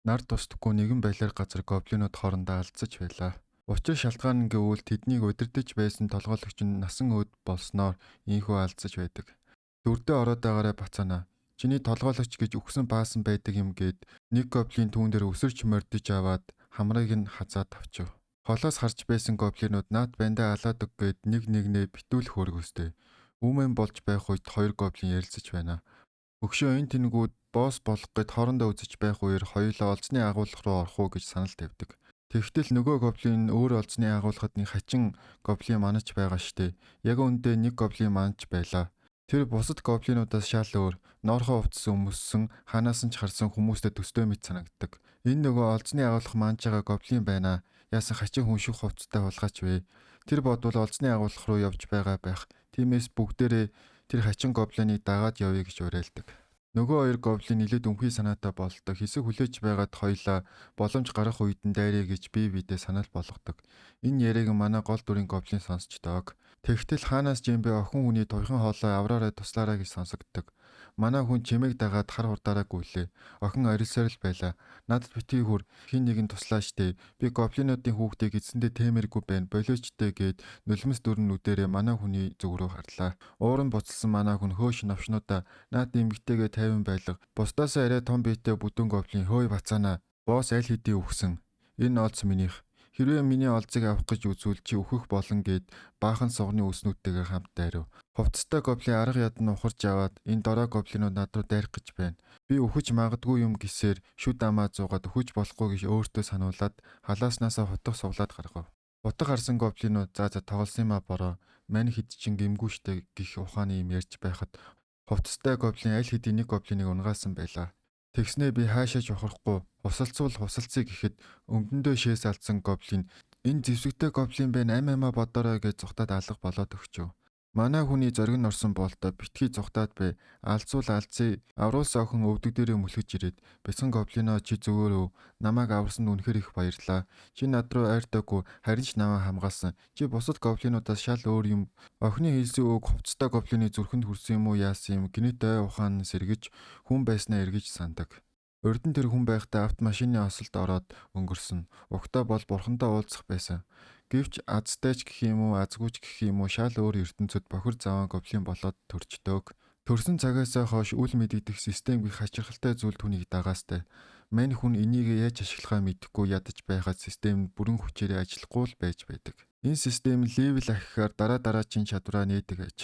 Нар тусдаггүй нэгэн балиар газар гоблинууд хоорондоо алдсаж байлаа. Учир шалтгаан нь гэвэл тэднийг удирдаж байсан толгойлогч нь насан өд болсноор ийнхүү алдсаж байдаг. Дүрдээ ороод байгаарай, бацаана. Чиний толгойлогч гэж үхсэн баасан байдаг юм гээд нэг гоблин түүн дээр өсөрч мордож аваад хамрыг нь хазаад авчив. Холоос харж байсан гоблинууд наат бандаа алаад өг гээд нэг нэгнээ битүүл хөөргөстэй. Үүмэн болж байх үед хоёр гоблин ярилцаж байна. Өгшөө энэ тэнгүүд босс болох гээд хоорондоо үзэж байх үеэр хоёулаа олзны агуулга руу орох уу гэж санал тавьдаг. Тэгтэл нөгөө гоблин өөр олзны агуулгад нэг хачин гоблин манаж байгаа штэ. Яг үүндээ нэг гоблин манаж байлаа. Тэр бусад гоблинуудаас шал өөр, ноорхоо хувцас өмссөн, хаанаас нь ч харсан хүмүүстэй төстэй мэт санагддаг. Энэ нөгөө олзны агуулга манаж байгаа гоблин байна. Яасан хачин хүн шиг хувцастай хулгайч вэ? Тэр бодвол олзны агуулга руу явж байгаа байх. Тиймээс бүгдээрээ тэр хачин гоблиныг дагаад явъя гэж уриалдаг. Нөгөө хоёр гоблин нилээд өмхий санаатай болдог. Хэсэг хүлээж байгаад хоёлаа боломж гарах үед нь дайръя гэж бие биедээ санал болгодог. Энэ яриаг манай гол дүрийн гоблин сонсчдог. Тэгтэл хаанаас ч юм бэ, охин хүний туяхан хоолой авраарай, туслаарай гэж сонсогддог. Манай хүн чимээг дагаад хар хурдаараа гүйлээ. Охин орилсоор л байлаа. Надад битгий хүр, хэн нэгэн туслаа штэ. Би гоблинуудын хүүхдийг эзэндээ тэмэргүй байна. Болиоч дээ гээд нулимс дөрн нүдэрээ манай хүний зүг рүү харлаа. Ууран буцалсан манай хүн хөөш новшнуудаа наад эмгтэйгээ тайван байлга. Бусдаасаа арай том биетэй бүдүүн гоблин хөөй бацаана. Босс аль хэдийн үхсэн. Энэ олз минийх. Хэрвээ миний олзыг авах гэж үзвэл чи өөхөх болно гэд баахан сугны үснүүдтэйгээ хамт дайрав. Хувцастай гоблин арга ядан ухарч аваад энэ дорой гоблинууд над руу дайрах гэж байна. Би өөхөж магадгүй юм гэсээр шүд амаа зуугаад өөхөж болохгүй гэж өөртөө сануулад халааснаасаа хутга суглаад гаргав. Утга харсан гоблинууд за за тоглосон юм а бороо, мань хэд чин гэмгүй штэ гих ухааны юм ярьж байхад хувцастай гоблин аль хэдийн нэг гоблиныг унгаасан байлаа. Тэгснээ би хаашаа ч ухрахгүй, хусалцвал хусалцъя гэхэд өмдөндөө шээс алдсан гоблин энэ зэвсэгтэй гоблин байна, ам амаа бодорой гэж зүхтаад алга болоод өгчөө. Манай хүний зориг нь орсон болдоо битгий зүхтаад бай. Алдсуул алдсыг авруулсан охин өвдөг дээрээ мөлхөж ирээд бяцхан гоблино чи зүгээр өө, намайг аварсанд үнэхээр их баярлаа. Чи над руу ойртоогүй, харин ч намайг хамгаалсан. Чи бусад гоблинуудаас шал өөр юм. Охины хэлсэн үг хувцастай гоблины зүрхэнд хүрсэн юм уу, яасан юм, гэнэт ой ухаан сэргэж хүн байснаа эргэж сандаг. Урд нь тэр хүн байхдаа автомашины осолд ороод өнгөрсөн. Угтаа бол бурхантай уулзах байсан. Гэвч азтай ч гэх юм уу, азгүй ч гэх юм уу, шал өөр ертөнцөд бохир заваан гоблин болоод төрждөг. Төрсөн цагаасаа хойш үл мэдэгдэх систем гэх хачирхалтай зүйл түүнийг дагаастай. Мань хүн энийг яаж ашиглахаа мэдэхгүй ядаж байхад систем нь бүрэн хүчээрээ ажиллахгүй л байж байдаг. Энэ систем level ахихаар дараа дараачин чадвараа нээдэг аж.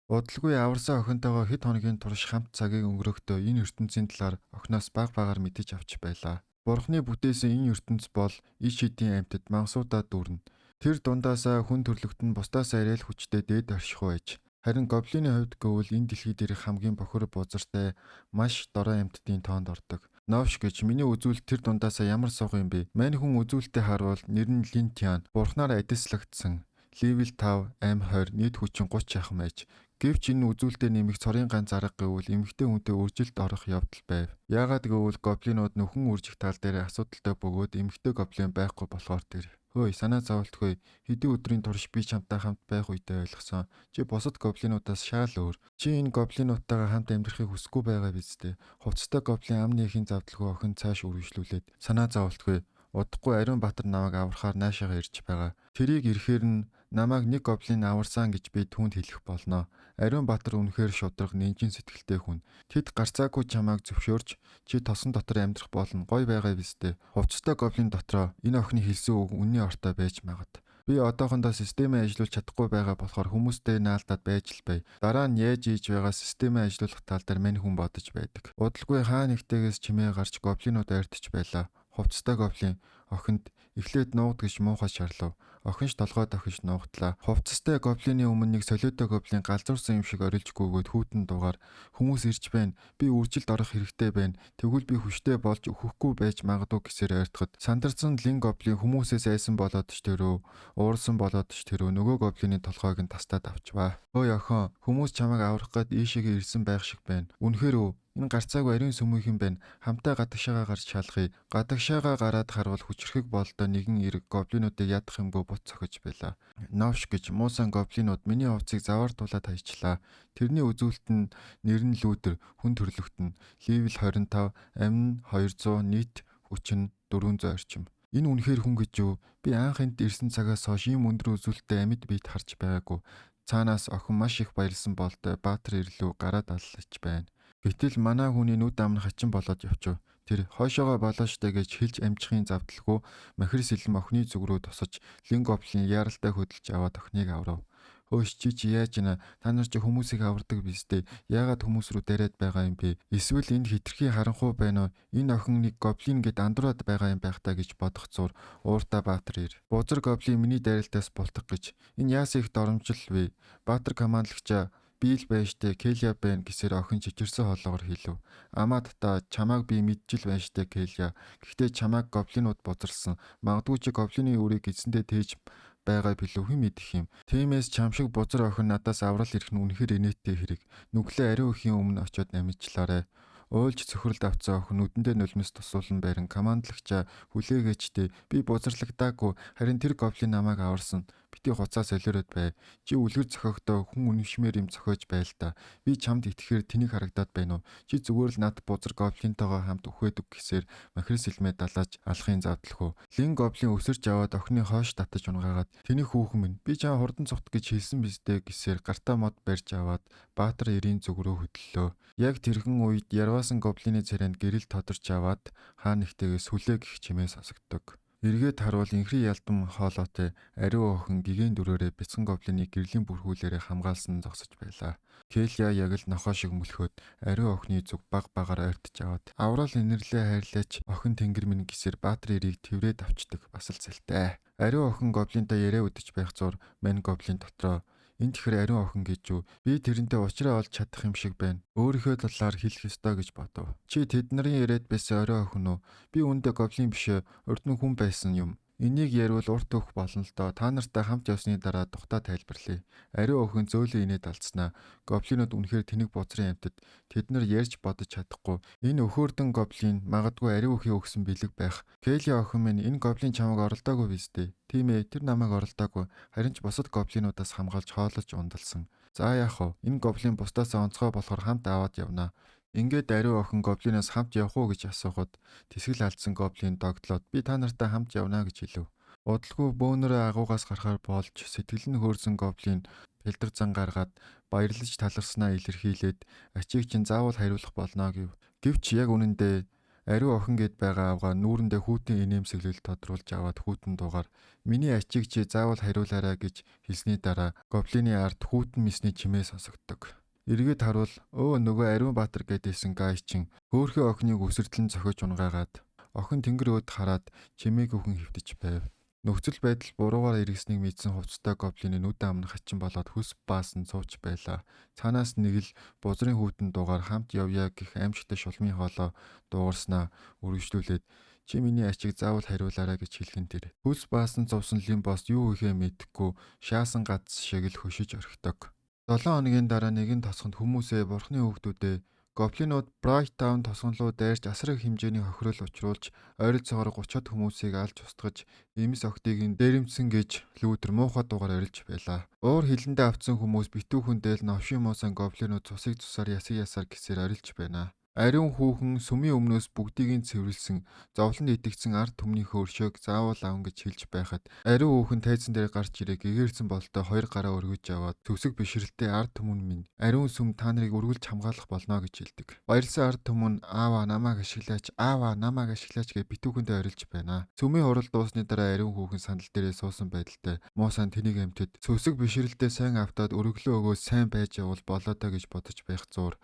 Удалгүй аварсан охинтойгоо хэд хоногийн турш хамт цагийг өнгөрөөхдөө энэ ертөнцийн талаар охиноос бага багаар мэдэж авч байлаа. Бурхны бүтээсэн энэ ертөнц бол иш хэдийн амьтад мансуудаа дүүрнэ. Тэр дундаасаа хүн төрлөخت нь бусдаас арай л хүчтэй дээд оршихуй аж. Харин гоблины хувьд гэвэл энэ дэлхий дээрх хамгийн бохир бузартай маш дорой амьтдын тоонд ордог. Новш гэж миний үзүүлэлт тэр дундаасаа ямар суух юм бэ? Мань хүн үзүүлэлтээ харуул нэр нь Линтян. Бурхнаар адислагдсан. Level 5 M20 нийт хүчин 30 яхам аж. Гэвч энэ үзүүлэлтээр нэмэх цорын ганц арга гэвэл эмэгтэй хүнтэй үржилт орох явдал байв. Яагаад гэвэл гоблинууд нөхөн үржих тал дээр асуудалтай бөгөөд эмэгтэй гоблин байхгүй болохоор тэр. Хөөе, санаа зоволтгүй. Хэдэн өдрийн турш би чамтай хамт байх үедээ ойлгосон. Чи бусад гоблинуудаас шал өөр. Чи энэ гоблинуудтайгаа хамт амьдрахыг хүсэхгүй байгаа биз дээ. Хувцастай гоблин ам нээхийн завдалгүй охин цааш үргэлжлүүлээд санаа зоволтгүй. Удахгүй Ариун Баатар намайг аврахаар наашаага ирж байгаа. Тэрийг ирэхээр нь намайг нэг гоблин аварсан гэж би түүнд хэлэх болно. Ариун Баатар үнэхээр шударга нэнжин сэтгэлтэй хүн. Тэд гарцаагүй чамайг зөвшөөрч чи тосон дотор амьдрах болно. Гоё байгаа биз дээ. Хувцастай гоблин дотроо энэ охины хэлсэн үг үнний ортой байж магад. Би одоохондоо системээ ажилуулж чадахгүй байгаа болохоор хүмүүстэй наалдаад байж л бай. Дараа нь яаж хийж байгаа системээ ажилуулах тал дээр мань хүн бодож байдаг. Удалгүй хаа нэгтэйгээс чимээ гарч гоблинууд ойртож байлаа. Хувцастай гоблин охинд эхлээд нуугд гэж муухай шарлав. Охин ч толгой дохиж нуугдлаа. Хувцастай гоблины өмнө нэг солиотой гоблин галзуурсан юм шиг орилж гүгөөд хүүтэн дугаар хүмүүс ирж байна. Би үржилд орох хэрэгтэй байна. Тэгвэл би хүчтэй болж өөхөхгүй байж магадгүй гэсээр ойртоход сандарсан лин гоблин хүмүүсээс айсан болоод ч тэрөө, уурсан болоод ч тэрөө нөгөө гоблины толгойг нь тастаад авчваа. Ой охин, хүмүүс чамайг аврах гээд ийшээгээ ирсэн байх шиг байна. Үнэхээр үү? Энэ гарцаагүй ариун сүмийнхэн байна. Хамтаа гадагшаага гарч шалгая. Гадагшаага гараад харвал хүчрхэг болдоо нэгэн эрг гоблинуудыг ядах юмгүй бут цохиж байлаа. Новш гэж муусан гоблинууд миний хувцсыг заваар тулаад хайчлаа. Тэрний үзүүлэлт нь нэр нь лүүдер, хүн төрлөخت нь level 25, амь нь 200, нийт Хүч нь 400 орчим. Энэ үнэхээр хүн гэж юу? Би анх энд ирсэн цагаас хойш ийм өндөр үзүүлэлттэй амьд биет харж байгаагүй. Цаанаас охин маш их баярлсан болтой Баатар ирлүү гараад аллаж байна. Гэтэл манай хүний нүд ам нь хачин болоод явчих. Тэр хойшоогоо болооштой гэж хэлж амжихын завдалгүй махир сэлэм охины зүг рүү тосож Лин гоблин яаралтай хөдөлж аваад охиныг аврав. Хөөш чи чи яаж ина, та нар чи хүмүүсийг авардаг биз дээ. Яагаад хүмүүс рүү дайраад байгаа юм бэ? Эсвэл энд хитрхи харанхуй байна уу? Энэ охин нэг гоблин гэд андуураад байгаа юм байх та гэж бодох зур ууртаа Баатар ир. Бузар гоблин миний дайралтаас бултах гэж. Энэ яасан их доромжил вэ? Баатар командлагчаа би л байж штэ, Келя байна гэсээр охин чичирсэн хоолоогоор хэлв. Амаа тата чамааг би мэдчил байна штэ Келя. Гэхдээ чамааг гоблинууд бузарсан. Магадгүй чи гоблины үрийг эзэндээ тээж байгаа билүү хэн мэдэх юм. Тиймээс чам шиг бузар охин надаас аврал ирэх нь үнэхээр инээдтэй хэрэг. Нүглээ ариун эхийн өмнө очиод намжлаарай. Уйлж цөхрөлд авцсан охин нүдэндээ нулимс тусуулан барин командлагчаа хүлээгээч дээ. Би бузарлагдаагүй. Харин тэр гоблин намайг аварсан. Бити хуцаа солиороод бай. Чи үлгэр зохиогдоо хүн үнэмшмээр юм зохиож байл та. Би чамд итгэхээр тэнэг харагдаад байна уу? Чи зүгээр л над бузар гоблинтойгоо хамт үхээд өг гэсээр махир сэлмээ далааж алахын завдлах уу? Лин гоблин өсөрч аваад охины хойш татаж унгаагаад тэнэг хүүхэн минь би чам хурдан цухт гэж хэлсэн биз дээ гэсээр гартаа мод барьж аваад Баатар эрийн зүг рүү хөдлөлөө. Яг тэрхэн үед ярваасан гоблины царайнд гэрэл тодорч аваад хаа нэгтэйгээ сүлээ гэх чимээ сонсогддог. Эргээд харуул инхрийн ялдан хоолойтой ариун охин гигэн дүрээрээ бяцхан гоблиныг гэрлийн бүрхүүлээрээ хамгаалсан зогсож байлаа. Келя яг л нохоо шиг мөлхөөд ариун охины зүг баг багаар ойртож аваад аврал инэрлээ хайрлаач охин тэнгэр минь гэсээр Баатар эрийг тэврээд авчдаг бас л зэлтэй. Ариун охин гоблинтай яриа үдэж байх зур мань гоблин дотроо энэ тэгэхээр ариун охин гэж юу? Би тэрнтэй уучраа олж чадах юм шиг байна. Өөрийнхөө талаар хэлэх ёстой гэж бодов. Чи тэд нарын яриад байсан ариун охин уу? Би үүндээ гоблин биш ээ. Урд нь хүн байсан юм. Энийг яриул урт өгөх болно л доо. Та нартай хамт явсны дараа тухтаа тайлбарлая. Ариун охин зөөлөн инээд алдснаа. Гоблинууд үнэхээр тэнэг бузрын амьтад. Тэд нар ярьж бодож чадахгүй. Энэ өхөөрдөн гоблин магадгүй ариун өхийн өгсөн бэлэг байх. Келли охин минь энэ гоблин чамайг оролдоогүй биз дээ. Тийм ээ, тэр намайг оролдоогүй. Харин ч бусад гоблинуудаас хамгаалж хоолож ундалсан. За яах вэ? Энэ гоблин бусдаас онцгой болохоор хамт аваад явнаа. Ингээд ариун охин гоблиноос хамт явах уу гэж асуухад тэсгэл алдсан гоблин догтлоод би та нартай хамт явна гэж хэлв. Удалгүй бөөнөрөө агуугаас гарахаар болж сэтгэл нь хөөрсөн гоблин бэлдэр зан гаргаад баярлаж таларснаа илэрхийлээд ачийг чинь заавал хариулах болно гэв. Гэвч яг үнэндээ ариун охин гэд байгаа авгаа нүүрэндээ хүүтэн инээмсэглэл тодруулж аваад хүүтэн дуугаар миний ачийг чи заавал хариулаарай гэж хэлсний дараа гоблины ард хүүтэн мисний чимээ сонсогддог. Эргээд харуул өө нөгөө Ариун Баатар гэдээсэн гай чин хөөхөө охиныг өсөрдлөн зохиож унгаагаад охин тэнгэр өөд хараад чимээгүйхэн хэвтэж байв. Нөхцөл байдал буруугаар эргэснийг мэдсэн хувцастай гоблины нүд ам нь хачин болоод хөлс баасан сууч байлаа. Цаанаас нэг л бузрын хүүтэн дуугаар хамт явъя гэх аимшигтай шулмын хоолой дуугарснаа үргэлжлүүлээд чи миний ачиг заавал хариулаарай гэж хэлхэн тэр. Хөлс баасан зовсон Лимбос юу хийхээ мэдэхгүй шаасан гац шиг л хөшиж орхидог. 7 хоногийн дараа нэгэн тосгонд хүмүүсээ бурхны хүүхдүүдээ гоблинууд Bright Town тосгон руу дайрч асар их хэмжээний хохирол учруулж ойролцоогоор 30-ад хүмүүсийг алж устгаж эмис охидыг нь дээрэмдсэн гэж лүүдэр муухай дуугаар орилж байлаа. Уур хилэндээ автсан хүмүүс битүүхэн дээл новшин муусан гоблинууд цусыг цусаар ясыг ясаар гэсээр орилж байна. Ариун хүүхэн сүмийн өмнөөс бүгдийг нь цэвэрлсэн, зовлонд итгэсэн ард түмнийхөө өршөөг заавал авна гэж хэлж байхад ариун хүүхэн тайзан дээр гарч ирээ гэгээрсэн болтой хоёр гараа өргөж аваад төгсөг бишрэлтэй ард түмэн минь ариун сүм та нарыг үргэлж хамгаалах болно гэж хэлдэг. Баярлсан ард түмэн аава намайг ашиглаач, аава намайг ашиглаач гэж битүүхэндээ орилж байна. Сүмийн хурал дуусны дараа ариун хүүхэн сандал дээрээ суусан байдалтай муусан тэнийг амьтад цөсөг бишрэлтэй сайн автаад өргөлөө өгөө сайн байж явал болоо доо гэж бодож байх зуур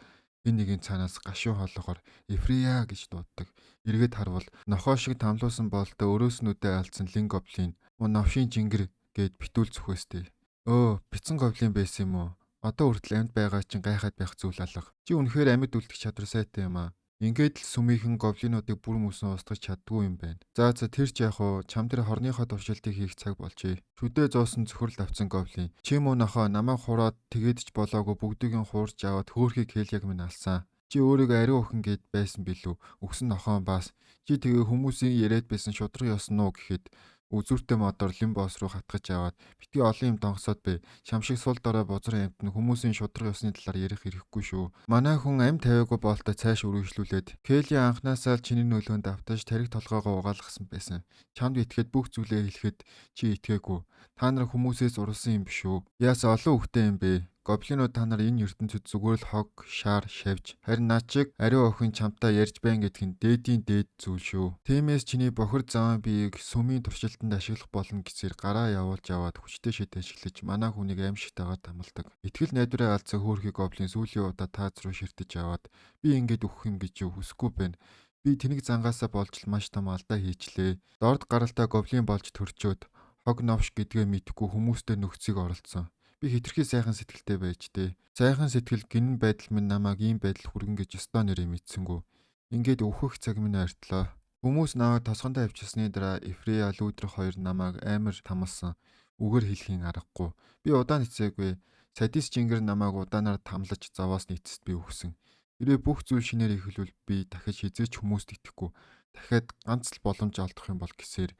энэ нэгэн цаанаас гашуун хоолоогоор Эфрия гэж дууддаг. Эргээд харвал нохоо шиг тамлуусан болтой өрөөс нүдэ алдсан Лин гоблин новшийн жингэр гэд битүүл зүхээстэй. Өө, бяцхан гоблин байсан юм уу? Одоо хүртэл амьд байгаа чинь гайхаад байх зүйл алга. Чи үнэхээр амьд үлдэх чадвар сайтай юм аа. Ингээд л сүмийнхэн гоблинуудыг бүр мөсөн устгах чаддгүй юм байна. За тэр ч яах вэ? Чам тэр хорныхоо туршилтыг хийх цаг болжээ. Шүдэ зоосон цөхрөл авцсан гоблин. Чи муу нохоо намайг хураад тэгээд ч болоогүй бүгдийг нь хуурж аваад хөөхийг хэльяг минь алсан. Чи өөрийгөө ариун охин гэд байсан билүү? Өгсөн нохоон бас. Чи тэгээ хүмүүсийн яриад байсан шудраг ёсон уу гэхэд Үзүүртэй модоор Лимбос руу хатгаж аваад битгий олон юм донгосоод бай. Чам шиг сул дорой бузар амьтан хүмүүсийн шударга ёсны талаар ярих хэрэггүй шүү. Манай хүн амь тавиагүй боолтой цааш үргэлжлүүлээд Келли анхнаасаа л чиний нөлөөнд автаж тархи толгойгоо угаалгасан байсан. Чамд итгэхэд бүх зүйлээ хэлэхэд чи итгээгүй. Та нар хүмүүсээс уралсан юм биш үү? Яасан олон хүүхдээ юм бэ? Гоблинууд та нар энэ ертөнцид зүгээр л хог, шар, шавж. Харин над шиг ариун охин чамтай ярьж байна гэдг нь дээдийн дээд зүйл шүү. Тиймээс чиний бохир заван биеийг сүмийн туршилтанд ашиглах болно гэсээр гараа явуулж аваад хүчтэй шид ашиглаж манай хүнийг аимшигтайгаар тамалдаг. Итгэл найдвараа алдсан хөөрхий гоблин сүүлийн удаа тааз руу ширтэж аваад би ингэж өөхөх юм гэж хүсэхгүй байна. Би тэнэг зангаасаа болж л маш том алдаа хийчлээ. Дорд гаралтай гоблин болж төрчөөд хог новш гэдгээ мэдэхгүй хүмүүстэй нөхцийг оролцсон. Би хэтэрхий сайхан сэтгэлтэй байж дээ. Сайхан сэтгэл гинэн байдал минь намайг ийм байдал хүргэн гэж ёстой нэрээ мэдсэнгүү. Ингээд өөхөх цаг минь ойртлоо. Хүмүүс намайг тосгондоо авчирсны дараа Эфрея Лүдер хоёр намайг амар тамалсан. Үгээр хэлхийн аргагүй. Би удаан эцээгүй. Садис жингэр намайг удаанаар тамлаж зовоосны эцэст би үхсэн. Хэрвээ бүх зүйл шинээр эхэлвэл би дахиж хэзээ ч хүмүүст итгэхгүй. Дахиад ганц л боломж олдох юм бол гэсээр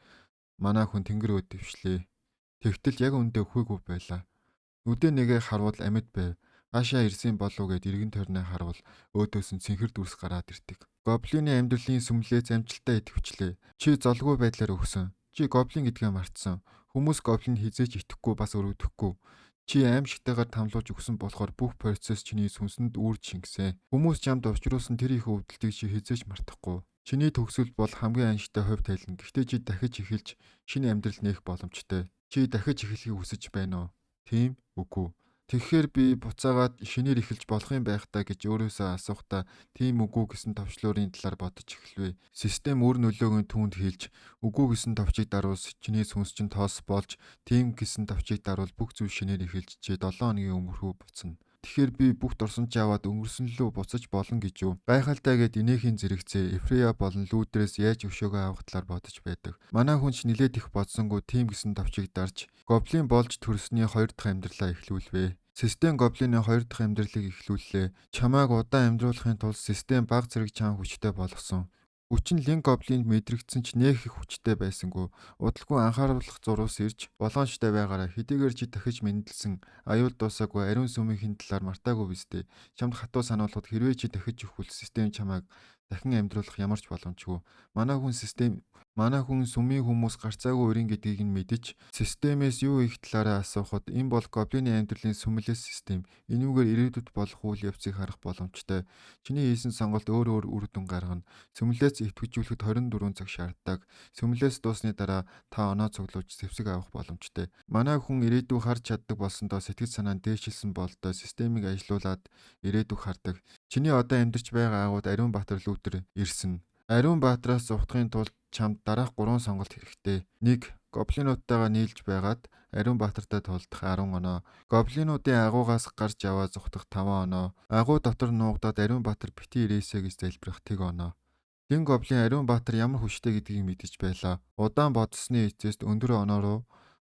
манай хүн тэнгэр өд дэвшлээ. Тэгтэл яг үндэ үхээгүй байлаа. Нүдээ нэгээ харвал амьд байв. Хаашаа ирсэн болов гэд эргэн тойрноо харвал өөдөөс нь цэнхэр дүрс гараад ирдэг. Гоблины амьдралын сүмлээс амжилттай идэвхжлээ. Чи золгүй байдлаар өгсөн. Чи гоблин гэдгээ мартсан. Хүмүүс гоблинд хэзээ ч итгэхгүй бас өрөвдөхгүй. Чи аимшигтайгаар тамлуулж өгсөн болохоор бүх процесс чиний сүнсэнд үүрд шингэсэн. Хүмүүс чамд учруулсан тэр их өвдөлтийг чи хэзээ ч мартахгүй. Чиний төгсгөл бол хамгийн аимшигтай хувь тавилан. Гэхдээ чи дахиж эхэлж шинэ амьдрал нээх боломжтой. Чи дахиж эхлэхийг хүсэж байна уу? Тийм үгүй. Тэгэхээр би буцаагаад шинээр эхэлж болох юм байх даа гэж өөрөөсөө асуухдаа тийм үгүй гэсэн товчлуурын талаар бодож эхэлвэ. Систем үр нөлөөг нь түүнд хэлж үгүй гэсэн товчийг дарвал чиний сүнс чинь тоос болж тийм гэсэн товчийг дарвал бүх зүйл шинээр эхэлж чи 7 хоногийн өмнөхөө буцна. Тэгэхээр би бүх дурсамжаа аваад өнгөрсөн лүү буцаж болно гэж юу? Гайхалтай гэд инээхийн зэрэгцээ Эфрея болон Лүдрээс яаж өшөөгөө авах талаар бодож байдаг. Манай хүн ч нилээд их бодсонгүй тийм гэсэн товчийг дарж гоблин болж төрсний хоёр дахь амьдралаа эхлүүлвэ. Систем гоблины хоёр дахь амьдралыг эхлүүллээ. Чамайг удаан амьдруулахын тулд систем баг зэрэг чан хүчтэй болгосон. Хүч нь Лин гоблинд мэдрэгдсэн ч нэх их хүчтэй байсангүй. Удалгүй анхааруулах зураас ирж болгоомжтой байгаараа хэдийгээр чи дахиж мэндэлсэн аюул дуусаагүй ариун сүмийнхэн талаар мартаагүй биз дээ. Чамд хатуу сануулгад хэрвээ чи дахиж өгвөл систем чамайг дахин амьдруулах ямар ч боломжгүй. Манай хүн сүмийн хүмүүс гарцаагүй өрийн гэдгийг нь мэдэж системээс юу хийх талаараа асуухад энэ бол гоблины амьдралын сүмлэс систем. Энүүгээр ирээдүйд болох үйл явцыг харах боломжтой. Чиний хийсэн сонголт өөр өөр үр дүн гаргана. Сүмлээс итгэжүүлэхэд 24 цаг шаарддаг. Сүмлээс дуусны дараа та оноо цуглуулж зэвсэг авах боломжтой. Манай хүн ирээдүй харж чаддаг болсондоо сэтгэл санаа нь дээшилсэн болдоо системийг ажилуулад ирээдүйг хардаг. Чиний одоо амьдарч байгаа агууд Ариун Баатар Лютер ирсэн. Ариун Баатараас зугтахын тулд чамд дараах 3 сонголт хэрэгтэй. 1. Гоблинуудтайгаа нийлж байгаад Ариун Баатартай тулдах 10 оноо. Гоблинуудын агуугаас гарч яваа зугтах 5 оноо. Агуу дотор нуугдаад Ариун Баатар бити ирээсэ гэж залбирах 1 оноо. Лин гоблин Ариун Баатар ямар хүчтэй гэдгийг мэдэж байлаа. Удаан бодсны эцэст өндөр оноо руу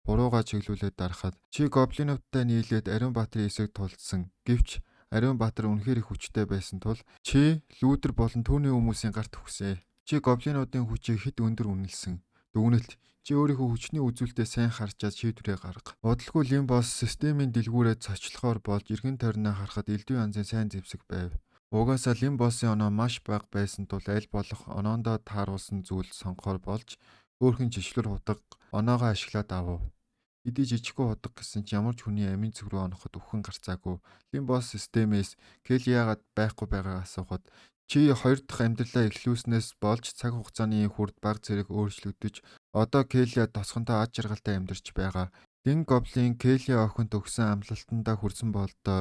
бурууга чиглүүлээд дарахад чи гоблинуудтай нийлээд Ариун Баатарын эсрэг тулдсан. Гэвч Ариун Баатар үнэхээр их хүчтэй байсан тул чи Лүүдер болон түүний хүмүүсийн гарт үхсэ. Чи гоблинуудын хүчийг хэд өндөр үнэлсэн. Дүгнэлт чи өөрийнхөө хүчний үзүүлэлтээ сайн харчаад шийдвэрээ гарга. Удалгүй Лимбос системийн дэлгүүрээ цочлохоор болж эргэн тойрноо харахад элдвийн янзын сайн зэвсэг байв. Угаасаа Лимбосын оноо маш бага байсан тул аль болох оноондоо тааруулсан зүйл сонгохоор болж хөөрхөн чишлэр хутга оноогоо ашиглаад авав. Хэдий жижигхэн хутга гэсэн ч ямар ч хүний амийн зүг рүү оноход үхэн гарцаагүй. Лимбос системээс Келли яагаад байхгүй байгааг асуухад чи хоёр дахь амьдралаа эхлүүлснээс болж цаг хугацааны хүрд баг зэрэг өөрчлөгдөж одоо Келли тосгонтой ад жаргалтай амьдарч байгаа. Лин гоблин Келли охинд өгсөн амлалтандаа хүрсэн болдоо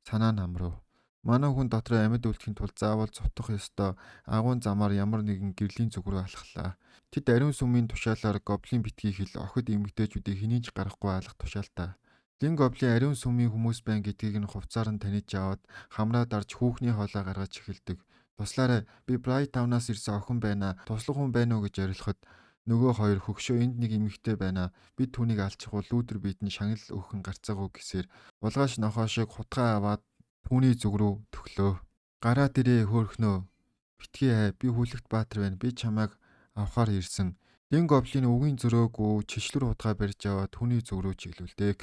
санаа нь амрав. Манай хүн дотроо амьд үлдэхин тулд заавал зутах ёстой агуун замаар ямар нэгэн гэрлийн зүг рүү алхлаа. Тэд ариун сүмийн тушаалаар гоблин битгий хэл охид эмэгтэйчүүдийг хэний ч гарахгүй алах тушаалтай. Лин гоблин ариун сүмийн хүмүүс байна гэдгийг нь хувцаар нь таних аваад хамраа дарж хүүхний хоолой гаргаж эхэлдэг. Туслаарай, би Брайт таунаас ирсэн охин байна. Туслах хүн байна уу гэж ярилцахад нөгөө хоёр хөгшөө энд нэг эмэгтэй байна. Бид түүнийг алчихвал лүүдэр бидэнд шагнал өгөх нь гарцаагүй гэсээр булгааш нохоо шиг хутгаа аваад түүний зүг рүү төглөө. Гараад ирээ хөөрхнөө. Битгий хай, би хүлэгт баатар байна. Би чамайг авахар ирсэн. Лин гоблин үгийн зөрөөгүй чишлэр хутгаа барьж аваад түүний зүг рүү чиглүүлдэг.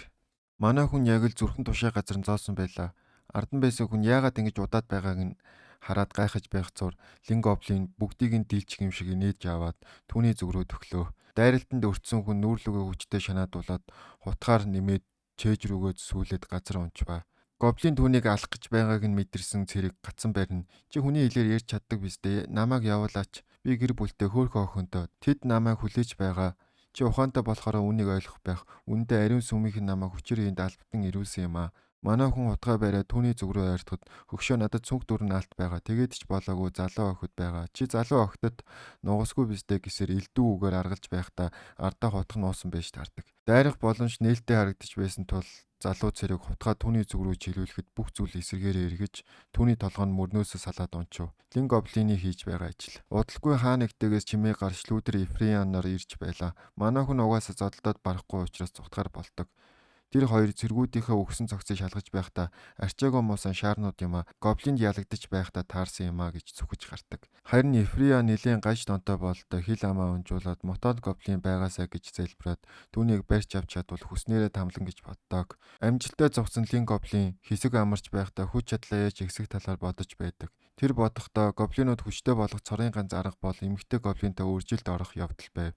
Манай хүн яг л зүрхэн тушаа газар нь зоосон байлаа. Ард нь байсан хүн яагаад ингэж удаад байгааг нь хараад гайхаж байх зур Лин гоблин бүгдийг нь дийлчих юм шиг инээж аваад түүний зүг рүү төхлөө. Дайралтанд өртсөн хүн нүүрлүгээ хүчтэй шанаадуулаад хутгаар нэмээд чээж рүүгээ сүүлээд газар унчваа. Гоблин түүнийг алах гэж байгааг нь мэдэрсэн цэрэг гацсан барина. Чи хүний хэлээр ярьж чаддаг биз дээ. Намайг явуулаач. Би гэр бүлтэй хөөрхөн охинтой. Тэд намайг хүлээж байгаа. Чи ухаантай болохоор үүнийг ойлгох байх. Үүндээ ариун сүмийнх нь намайг хүчээр энд албатан ирүүлсэн юм аа. Манай хүн хутгаа бариад түүний зүг рүү ойртоход хөгшөө надад цүнх дүүрэн алт байгаа. Тэгээд ч болоогүй залуу охид байгаа. Чи залуу охидод нугасгүй биз дээ гэсээр элдв үгээр аргалж байхдаа ардаа хутга нуусан байж таардаг. Дайрах боломж нээлттэй харагдаж байсан тул залуу цэрэг хутгаа түүний зүг рүү чиглүүлэхэд бүх зүйл эсрэгээрээ эргэж түүний толгой нь мөрнөөсөө салаад унчив. Лин гоблины хийж байгаа ажил. Удалгүй хаа нэгтэйгээс чимээ гарч лүүдэр Эфрианаар ирж байлаа. Манай хүн угаасаа зодолдоод барахгүй учраас зүхтгаар болдог. Тэр хоёр цэргүүдийнхээ өгсөн цогцыг шалгаж байхдаа арчаагүй муусан шаарнууд юм а гоблинд ялагдаж байхдаа таарсан юм а гэж зүхэж гардаг. Харин Эфриа нэлээн гаж донтой бололтой хил амаа унжуулаад мутант гоблин байгаасаа гэж залбираад түүнийг барьж авч чадвал хүснээрээ тамлан гэж боддог. Амжилттай зогсон Лин гоблин хэсэг амарч байхдаа хүч чадлаа яаж ихсэх талаар бодож байдаг. Тэр бодохдоо гоблинууд хүчтэй болох цорын ганц арга бол эмэгтэй гоблинтай үржилд орох явдал байв.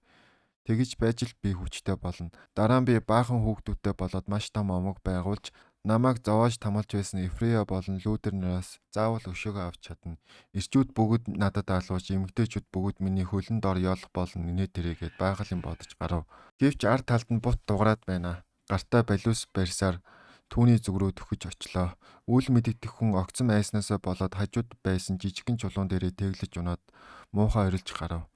Тэгэж байж л би хүчтэй болно. Дараа нь би баахан хүүхдүүдтэй болоод маш том омог байгуулж намайг зовоож тамалж байсан Эфрея болон Лүүдер нараас заавал өшөөгөө авч чадна. Ирчүүд бүгд надад алууж, эмэгтэйчүүд бүгд миний хөлн дор ёолох болно нэ тэрээгээд байгаль юм бодож гарав. Гэвч ард талд нь бут дуграад байна. Гартаа балиус барьсаар түүний зүг рүү төхөж очлоо. Үл мэдэгдэх хүн огцом айснаасаа болоод хажууд байсан жижигхэн чулуун дээрээ тэглэж унаад муухай орилж гарав.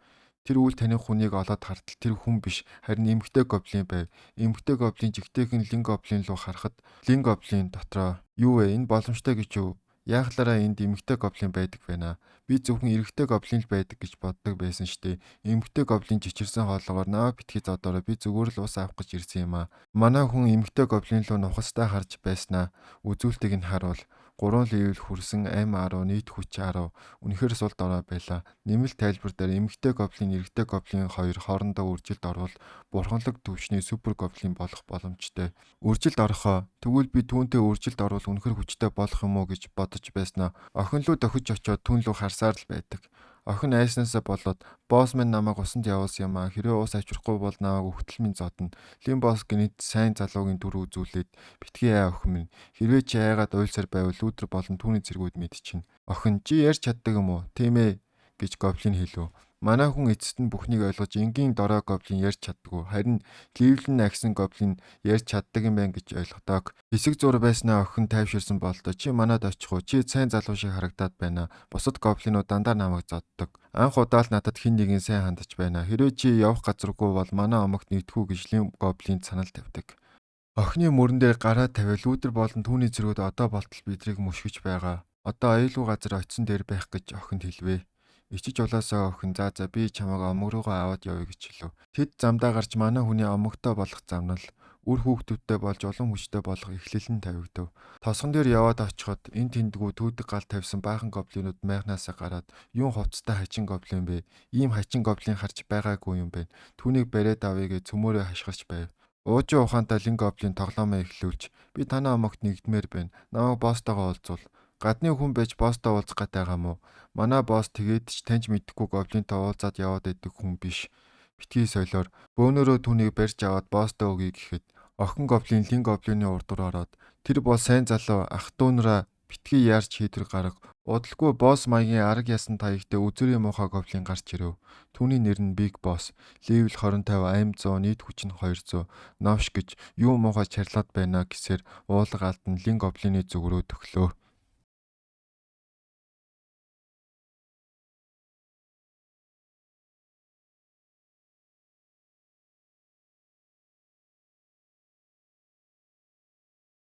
Тэр үл таних хүнийг олоод хартал тэр хүн биш харин эмэгтэй гоблин байв. Эмэгтэй гоблин жигтэйхэн лин гоблин руу харахад лин гоблин дотроо юу вэ, энэ боломжтой гэж юу? Яахлаараа энд эмэгтэй гоблин байдаг байна. Би зөвхөн эрэгтэй гоблин л байдаг гэж боддог байсан штэ. Эмэгтэй гоблин чичирсэн хоолоогоор намайг битгий зодоорой, би зүгээр л ус авах гэж ирсэн юм аа. Манай хүн эмэгтэй гоблин руу нухацтай харж байснаа үзүүлэлтийг нь харуул. 3 level хүрсэн M10 нийт хүч 10 үнэхээр сул дорой байлаа. Нэмэлт тайлбар дээр эмэгтэй гоблин, эрэгтэй гоблин хоёр хоорондоо үржилд орвол бурханлаг түвшний супер гоблин болох боломжтой. Үржилд орохоо тэгвэл би түүнтэй үржилд орвол үнэхээр хүчтэй болох юм уу гэж бодож байснаа охин руу дохиж очиод түүн лүү харсаар л байдаг. Охин айснаасаа болоод босс минь намайг усанд явуулсан юм аа. Хэрвээ ус авчрахгүй бол намайг өгтөл минь зодно. Лин босс гинэт сайн залуугийн дүр үзүүлээд битгий аа охин минь. Хэрвээ чи айгаад уйлсаар байвал лүүдэр болон түүний цэргүүд мэдчихнэ. Охин чи ярьж чаддаг юм уу? Тийм ээ гэж гоблин хэлв. Манай хүн эцэст нь бүхнийг ойлгож энгийн дорой гоблин ярьж чаддаггүй. Харин level нь агсан гоблин ярьж чаддаг юм байна гэж ойлгодог. Хэсэг зур байснаа охин тайвширсан болдоо чи манад очих уу? Чи сайн залуу шиг харагдаад байна. Бусад гоблинууд дандаа намайг зоддог. Анх удаа л надад хэн нэгэн сайн хандаж байна. Хэрвээ чи явах газаргүй бол манай омогт нэгдэхүү гэж лин гоблин санал тавьдаг. Охины мөрөн дээр гараа тавиал лүүдэр болон түүний цэргүүд одоо болтол бидрийг мөшгөж байгаа. Одоо аюулгүй газар очисон дээр байх гэж охинд хэлвэ. Ичиж улаасаа охин за за би чамайг омог руугаа аваад явъя гэж хэлв. Тэд замдаа гарч манай хүний омогтой болох замнал үр хүүхдүүдтэй болж улам хүчтэй болох эхлэл нь тавигдав. Тосгон дээр яваад очиход энэ тэндгүү түүдэг гал тавьсан баахан гоблинууд майхнаасаа гараад юун хувцастай хачин гоблин бэ? Ийм хачин гоблин харж байгаагүй юм байна. Түүнийг бариад авъя гэж цөмөөрөө хашгирч байв. Уужин ухаантай лин гоблин тоглоомоо эхлүүлж би танай омогт нэгдмээр байна. Намайг босстойгоо уулзвал. Гадны хүн байж босстой уулзах гээд байгаа юм уу? Манай босс тэгээд ч таньж мэдэхгүй гоблинтой уулзаад яваад байдаг хүн биш. Битгий солиор бөөнөрөө түүнийг барьж аваад босстой өгье гэхэд охин гоблин лин гоблины урд руу ороод тэр бол сайн залуу ах トゥ нараа битгий яарч хийдвэр гарга. Удалгүй босс маягийн арга ясан таягтай үзүүрийн муухай гоблин гарч ирэв. Түүний нэр нь Big Boss. Level 25 M100 нийт хүч нь 200. Новш гэж юу муухай чарлаад байна гэсээр уулга алдан лин гоблины зүг рүү төхлөө.